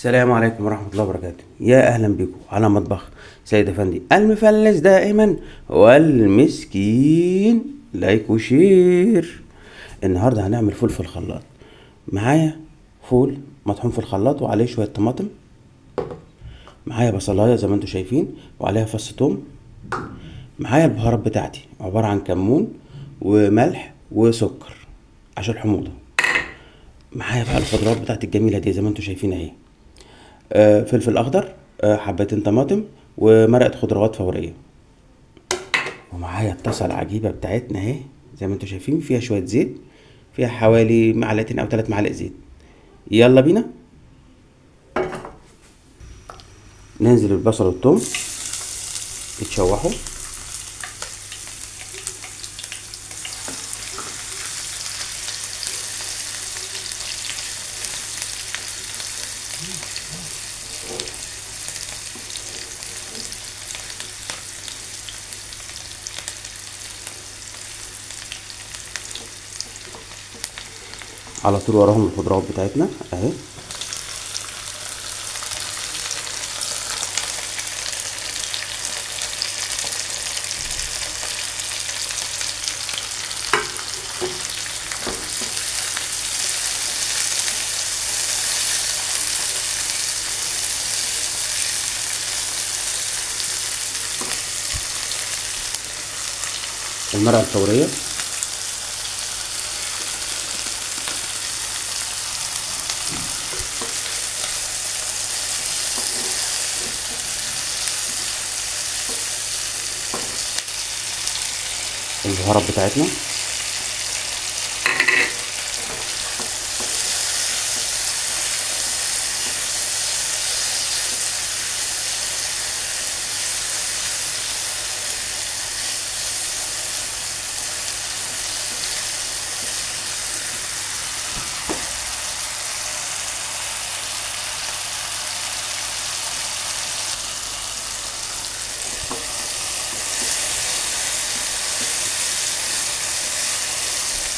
السلام عليكم ورحمة الله وبركاته. يا أهلا بكم على مطبخ سيد أفندي المفلس دائما والمسكين. like و share. النهاردة هنعمل فول في الخلاط. معايا فول مطحون في الخلاط وعليه شوية طماطم، معايا بصلاية زي ما انتم شايفين وعليها فص توم، معايا البهارات بتاعتي عبارة عن كمون وملح وسكر عشان الحموضة، معايا بقى الخضروات بتاعتي الجميلة دي زي ما انتم شايفين اهي، فلفل اخضر، حبتين طماطم، ومرقة خضروات فورية، ومعايا الطاسة العجيبة بتاعتنا اهي زي ما انتم شايفين، فيها شوية زيت، فيها حوالي معلقتين او 3 معالق زيت. يلا بينا ننزل البصل والثوم يتشوحوا. على طول وراهم الخضروات بتاعتنا اهي. المرقة الفورية، البهارات بتاعتنا،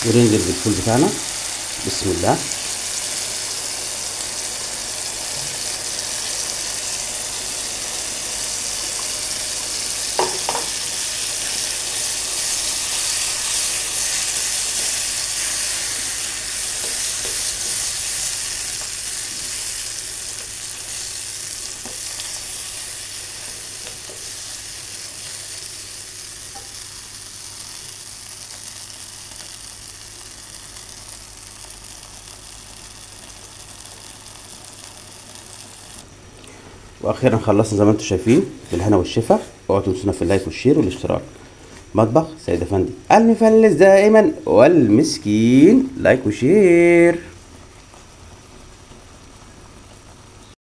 وننزل بالفول بتاعنا. بسم الله. واخيرا خلصنا زي ما انتم شايفين، بالهنا والشفا. اوعوا تنسونا في ال like وال share والاشتراك. مطبخ سيد افندي المفلس دائما والمسكين. like و share.